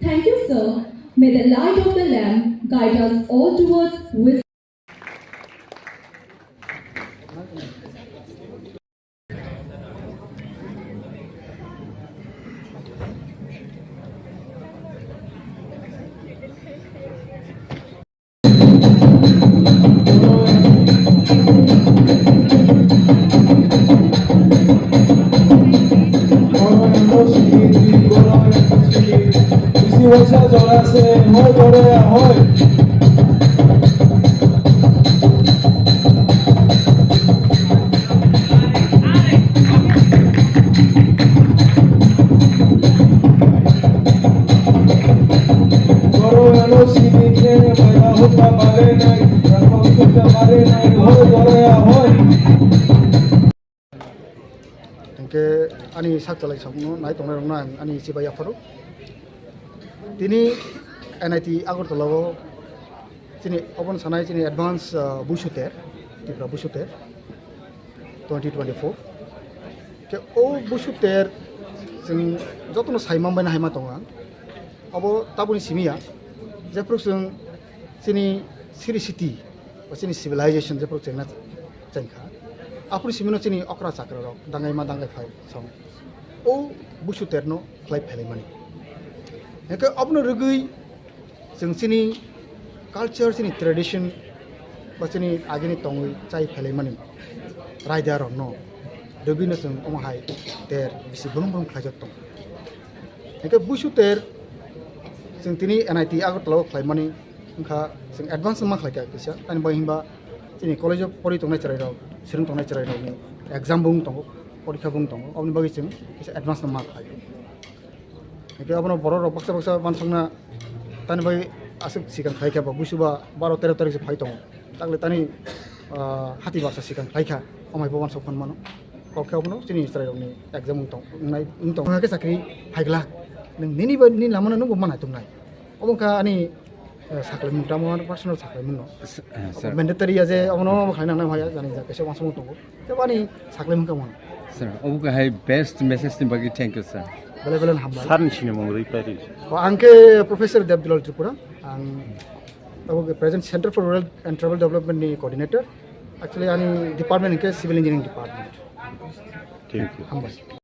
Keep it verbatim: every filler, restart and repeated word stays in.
Thank you, sir. May the light of the lamp guide us all towards wisdom. Hingke ani sak chalai sakno nai tongnai rokno ang ani chibai yapharo. Tini N I T Agartala o chini obon sanai chini advance, ah, Busu ter, Tripura Busu ter twenty twenty-four. Khe o Busu ter chwng jotono sai manbai haima tongo ang. Obo taboni simi ya, jephru chwng chini siri siti ba chini civilization jephru chengna chengkha, aphuru simino chini okra chakra rok dangai ma dangai phai song o Busu terno khlai phelai mani. Hingke obono rwgwi chwng chini culture, chini tradition ba chini agini tongwi chai phelai mani raida rokno rwgwino chwng omo hai ter bisi brum brum khlaijak tongo. Hingke Busu ter chwng tini N I T Agartala o khlai mani wngkha, chwng advance ma khlai kha kisa, ani bai himba chini college o pori tongnai chwrai rok, swrwng tongnai chwrai rokni exam bo wng tongo, porikha bo wng tongo, aboni bagwi chwng kisa advance ma khlai. Hingke abono borok rok baksa baksa wansukna tani bai aswk sikang khlai kha ba Busu ba baro tero tarikh se phai tongo. Takle tani, ah, hati baksa sikang khlai kha, amai bo wansuk phano mano. Kok khe abono chini chwrai rokni exam wng tong, wngnai, wng tong. Hingke chakri phai glak. Nwng nini ba, nini lama no nwng bo manai tongnai. Obo wngkha ani, eh, saklai mung tamo, personal saklai mung no. S-, eh, sir. Mandatory ya je abono khlai nangnai haya, jani ja kaisa wansuk tongo. Tei ani saklai mung tamo. Sir, obo khe hai best message ni bagwi thank you, sir. Belai belai hambai. Sir ni sinimung rwi pai rwi. O, ang khe Professor Debdulal Tripura. Ang abo khe present Center for Rural and Tribal Development ni coordinator. Actually, ani department hingke civil engineering department. Thank you. Hambai.